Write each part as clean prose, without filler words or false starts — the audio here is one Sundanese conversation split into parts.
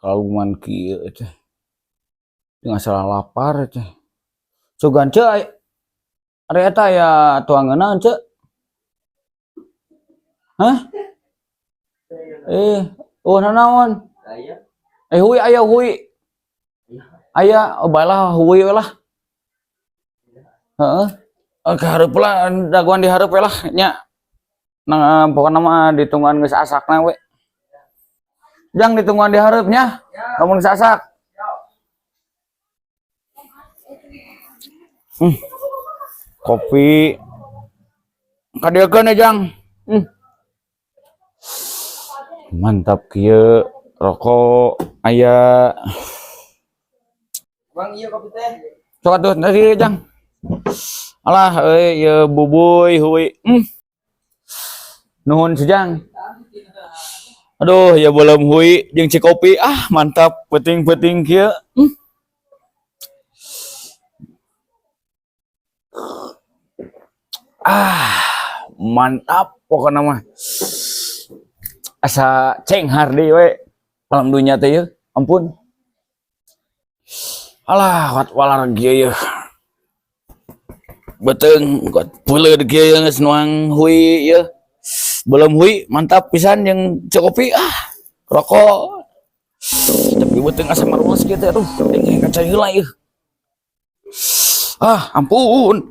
Kaluman kieu teh. Teu salah lapar teh. Sugan ceu ari eta aya tuangeuna ceu. Hah? Eh, oh nanaon? Aya. Eh hui aya hui. Aya, oh bae lah hui we lah. Heeh. Ke hareup lah, dagoan di hareup we lah nya. Nah, pokokna mah ditungguan geus asakna we. Jang ditungguan di hareup nya. Lamun geus asak. Kopi. Kadieukeun ya, Jang. Mantap kieu, rokok aya. Bang, iya kopi teh. Sok atuh tadi Jang. Alah euy ieu bubuy hui. Nuhun sejang. Aduh, ya belum hui jeung cikopi. Ah, mantap peuting-peuting kieu. Ah, mantap pokokna mah. Asa cenghar deui we alam dunya teh yeuh. Ampun. Alah, wat walar kieu yeuh. Beuteung kuat peuleud kieu yeuh geus nuang hui yeuh. Belum hui mantap pisan jeung kopi ah rokok. Tapi beuteung asa marules kieu teh aduh, dengeng kaca heula yeuh. Ah, ampun.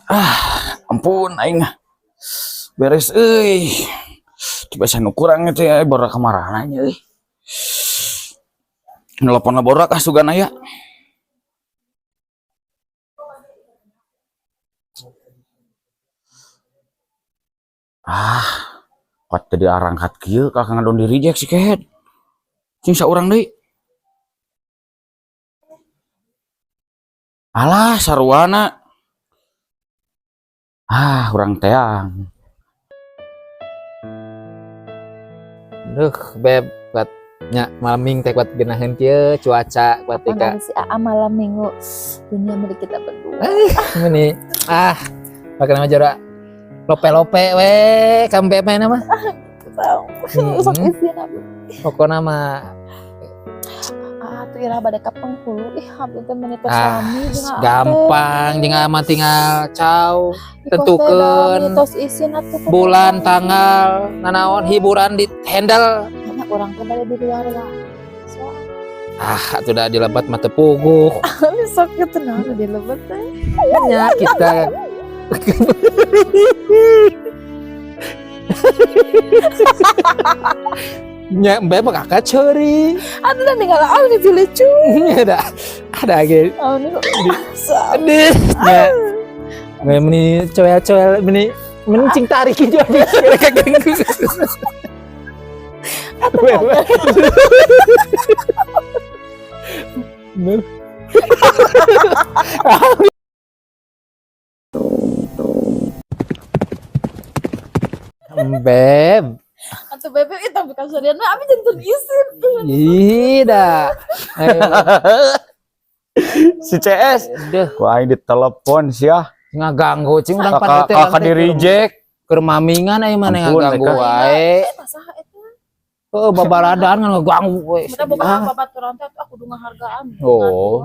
Ah, ampun aing. Beres euy. Coba saya nu kurang teh borak kamarana nya euy. Nelpon borak ah sugan aya. Ah, kuat teu diarangkat kieu ka Kang Adon di reject si kehed. Cing saurang deui. Alah, sarwana. Ah, urang teang. Duh, beb, kuat nya malam ming teh kuat geunaheun kieu cuaca kuat Apa teh ka. si AA malam minggu dunia milik kita berdua. Meni ah, pakai nama jora lope-lope we ka beb mah mah. Tahu. Sok isin abi. Pokona mah Ah, tuh ira bade ka penghulu. Ih, abdi teh meuni tos ah lami jeung AA teh. gampang jeung mah tinggal caw Ih, kos teh tentukeun lami tos isin atuh pokona. Bulan tanggal nanaon hiburan di handle. Banyak orang teh bade di luar wae. So, Ah, atuh da di lebat mah teu puguh. sok kitu naon di lebet teh. Nya kita nya beb mah kakak ceuri. Atuh da ninggal ah dipilih cuy. Ada ge. Oh, ini kok Aduh, nya. Meni coel-coel meni meni cing tarik juga mereka ganggu. Beb, Atuh bebe itu bukan sarian abi jantan isin. ih dah. Ayo, Si CS. deh, Ku aing ditelepon sia. ngaganggu cing urang Kakak kakak di reject. Keur mamingan aya mana Ampun, ngaganggu Eka. wae. Eta saha eta? Heeh, babaradaan kan ngaganggu we. Bener boga Ah, babaturan teh atuh aku kudu ngahargaan. Oh.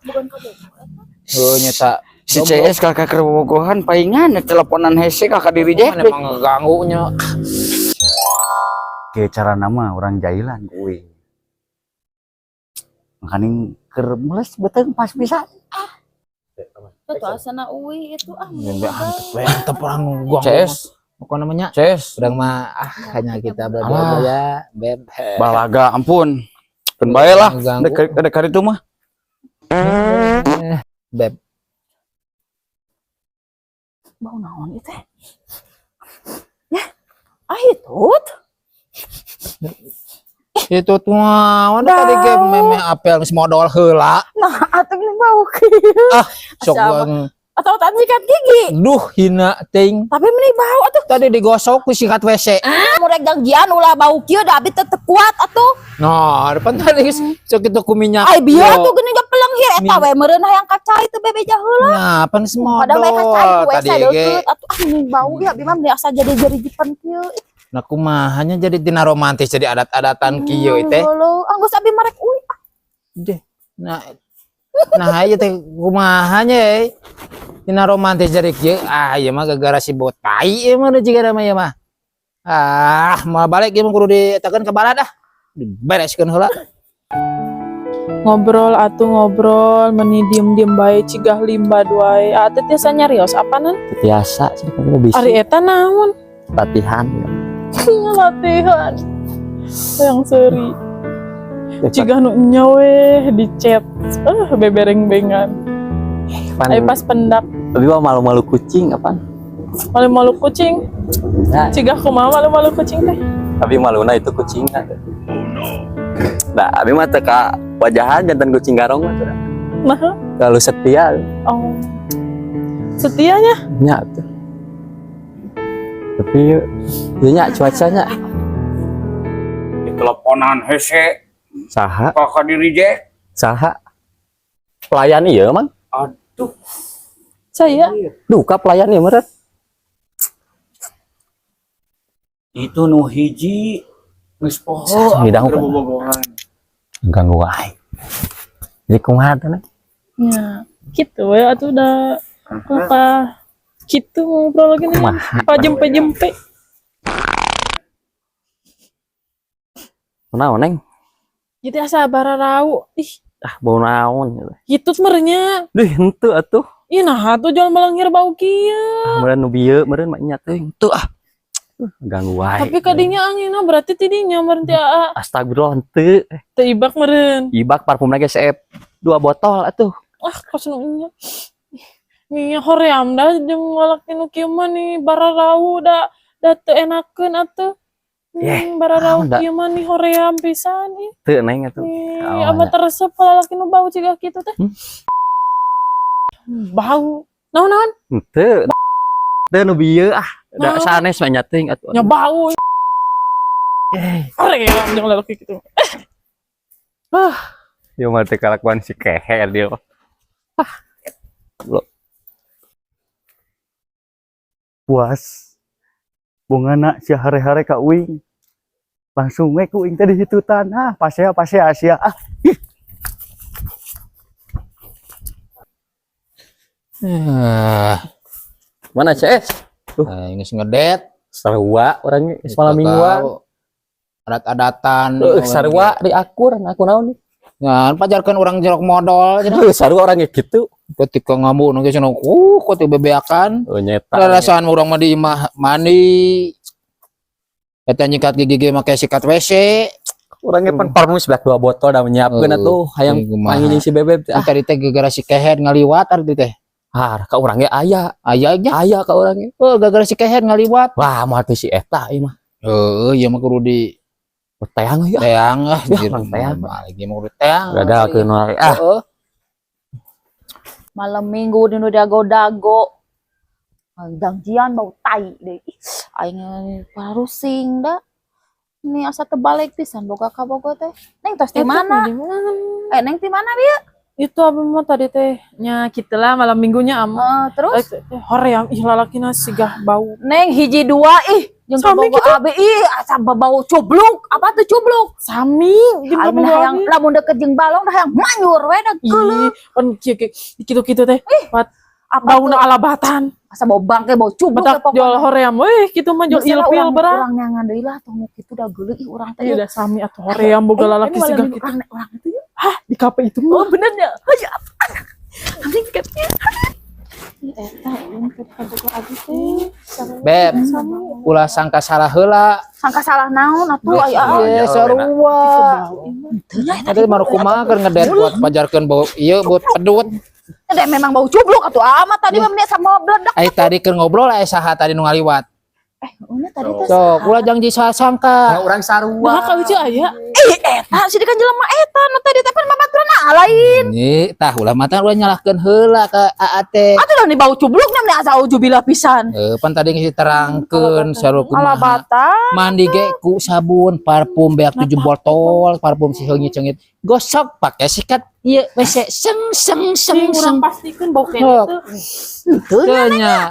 Bukan kabogoh eta. heuh nyeta. Si CS kakak keur bobogohan paingan teleponan hese kakak di reject. Mana emang ngeganggu nya. Ke cara nama orang jailan kuwi. Makaning keur mules beuteung pas bisa. Itu asana uwi itu ah. Bebe antep we antep orang ganggu. CS, Pokoknya namanya CS. urang mah ah hanya kita berdua Alah. aja ya, beb. Balaga ampun. Keun bae lah. Ngeganggu. Dek dek itu mah. Eh, Beb, Bau naon ieu teh? Ya. Ah itu. Itu tuh mana tadi ge meme apel geus modal heula. Nah, atuh ini bau kieu. Ah, sok Asa gua Atau tadi sikat gigi. Duh, hina ting. Tapi meni bau atuh. Tadi digosok ku sikat WC. Ah, murek jangjian ulah bau kieu da abi teh teu kuat atuh. Nah, depan tadi sok itu ku minyak. Ai bieu Yo. atuh geuning ge pelenghir eta we meureun hayang ka cai teu bebeja heula. Nah, pan semodol. Padahal we ka cai ku WC Tadi ge. deukeut atuh, ah meni bau ya abi mah meni asa jadi jerijipan kieu. Nah, kumaha nya jadi tina romantis jadi adat-adatan kieu teh. Heueuh, anggeus abi marek uy. Deh. Nah, nah ieu teh kumaha nya eh. Tina romantis jadi kieu. Ah, ieu mah gara-gara si botai ieu mah jiga mah ieu mah. Ah, mau balik ieu mah kudu dietakeun ke balad ah. Dibereskeun heula. Ngobrol atuh ngobrol meni diem-diem bae cigah limbad wae. Ah, teh tiasa nyarios apanan? Biasa sih kamu bisa. Ari eta naon? Latihan. Latihan. Yang seri. Cigah nu nya weh di chat. Bebereng-bengan. Pan, Ayo pas pendak. Tapi mah malu-malu kucing apaan? Malu-malu kucing. Nah, Cigah kumaha malu-malu kucing teh? tapi maluna itu kucing. Nah, abi mah teu ka wajahan jantan kucing garong mah tuh. Nah, Terlalu setia. Oh. Setianya? Nya tuh. Tapi ieu nya cuacanya. Teleponan hese. Saha? Kakak di reject. Saha? Pelayan ieu, Mang? Aduh. Saya. Duka pelayan ieu meureun. Itu nu hiji geus poho. Ngidang keur kan? Bobogohan. Ganggu wae. Jadi kumaha teh? Neng? Ya, gitu ya atuh udah apa gitu ngobrol lagi nih. Kumaha? Pajempe-jempe. Kunaon, Neng? Jadi asa bararau. Ih, Ah, bau naon gitu. gitu merenya. Duh, henteu atuh. Ih, nah atuh jual melenghir bau kieu. Ah, meureun nu bieu meureun mah nya teh henteu ah. Ganggu wae. Tapi kadinya anginna berarti tidinya meureun ti aa. Astagfirullah henteu. Teu ibak meureun. Ibak parfum lagi seep 2 botol atuh. Ah, kos nu nya. Nih hoream dah jeung lalaki nu kieu mah nih bararau da da teu enakeun atuh. Yeh, Bararau naon da? kieu mah nih hoream pisan ih. Teu, Neng, atuh. Nih, Oh, apa teresep lalaki nu bau ciga kitu teh? Hmm? Bau. Naon-naon? Henteu. Teu nu bieu ah. Da Naon? sanes mah nya teuing atuh. Nya bau. Eh. Hoream jeung lalaki kitu. Ieu mah teu kalakuan si keher dia. Ah. Lo. Puas bungana si hare-hare ka uing langsung we ku uing teh di situ tanah pasea pasea Asia ah. Ah, Mana CS? ah, ini ngedet. Sarua orangnya malam mingguan. Adat-adatan. Heuh, sarua di akur, aku naon nih. Nah, pajarkan orang jerok modal cenah. Heuh, sarua orangnya gitu. Ketika ngamuk nu geus cenah, kok teu bebeakan. Oh, nyeta. Rarasaan urang mah di imah mandi. Eta nyikat gigi ge make sikat WC. Orangnya pan parfum sebelah 2 botol dah menyiapkeun Heuh, atuh hayang kumaha. panggil jeung si bebeb teh. Ah, tadi teh gara-gara si kehed ngaliwat arti teh. Ah, ka urang ge aya. Aya nya. Aya ka urang ge. Oh, gara-gara si kehed ngaliwat. Wah, moal teh si eta ieu mah. Heeh, ieu mah kudu di Teang euy ah. teang ah, Ya, anjir. orang teang. Balik ieu mah kudu teang. Gagal keun wae. Ah, Heeh. Malam minggu di nu dago-dago. Jangjian bau tai deh. Ih, aing parusing da. Ini asa tebalik pisan boga kabogo teh. Neng tos di Eta mana? di mana? Neng di mana bieu? Itu abi mah tadi teh nya kitu lah malam minggunya ama. Terus Eh, teh, hoream ih lalakina sigah bau. Neng hiji dua ih jeung Sami kabogo abi ih asa bau cubluk. Apa tuh cubluk? Sami jeung Aing kabogo hayang abi. lamun deket jeung balong dah hayang manyur we da geuleuh. Ih, pan kieu kieu kitu-kitu teh. Pat Apa bauna tuh? alabatan. Asa bau bangke bau cubluk Batak we pokona. jual hoream weh kitu mah jual Geus lah ilfil urang- berang. Urang neangan deui lah tong nu kitu da geuleuh ih urang teh. Iya dah sami atuh hoream boga lalaki Ini malam sigah minggu kitu. urang itu ya. Hah, di kafe itu mah. Oh bener ya. Hayu. Anjing tiketnya. Eta ulun teh kabogo abi teh. Beb, ulah sangka salah heula. Sangka salah naon atuh aya. Iya, sarua. Tadi baru kumaha keur ngedet buat pajarkeun bau ieu buat pedut. Ada memang bau cubluk atuh amat tadi mah meni sama bledak. Ai tadi keur ngobrol aya saha tadi nu ngaliwat. Unya tadi teh. Sok, ulah jangan disangka. Nah, urang sarua. Nah, ka Ucu aya. Eh, eta si kan jelema eta nu tadi teh pan babaturan lain. Ini tah ulah mata ulah nyalahkeun heula ka AA teh. Atuh dah nih bau cubluk nya meni asa auzubillah pisan. Eh, pan tadi geus diterangkeun sarua Ala kumaha. bata. Mandi ge ku sabun, parfum beak 7 botol, parfum si seungit-seungit. Gosok pakai sikat ieu WC seng seng seng Sing seng. urang pastikeun bau keneh Sok. teh. Henteu Teu nya.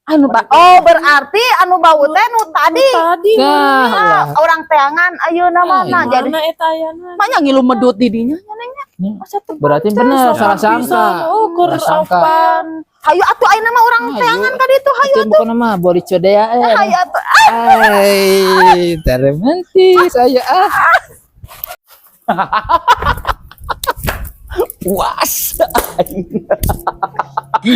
Anu ba oh berarti anu bau teh nu tadi. Tadi Nah, Ah, ulah. orang teangan ayeuna mah Ah, nah jadi mana eta ayana? banyak ngilu medut di dinya nya neng nya. Ya. Asa teu Berarti bener salah sangka. Ukur Salah sangka. opan. Hayu atuh ayeuna mah urang Hayu. teangan ka ditu hayu Itu bukan nama boleh codea eh. hayu atuh. Hai, romantis saya ah. Puas.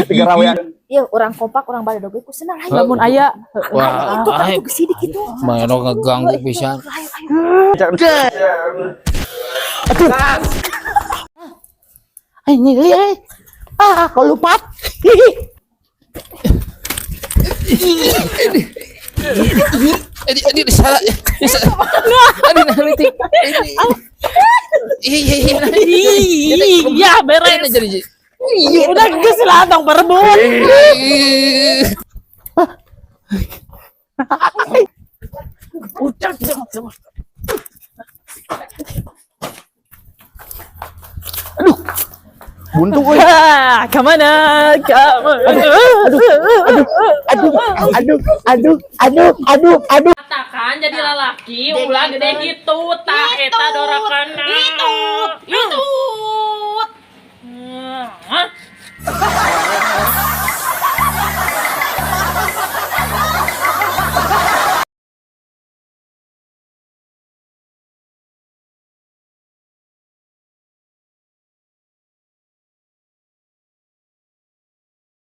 Garawean. Ieu urang kompak urang bade doge ku senang hayu. Lamun aya Wah, Itu kan ai, itu gesidik gitu. mana ngeganggu pisan. Hayu hayu. Ini lihat. Ah, kau lupa. Ini salah. Ini nah leutik. Ini. Iya, iya, Iya, beres. jadi. Udah geus lah tong berebut. Buntu euy. Ah, kemana? Kemana? Aduh, aduh, aduh, aduh, aduh, aduh. Katakan jadi lelaki ulah gede gitu tah eta dorakana. Itu. Itu.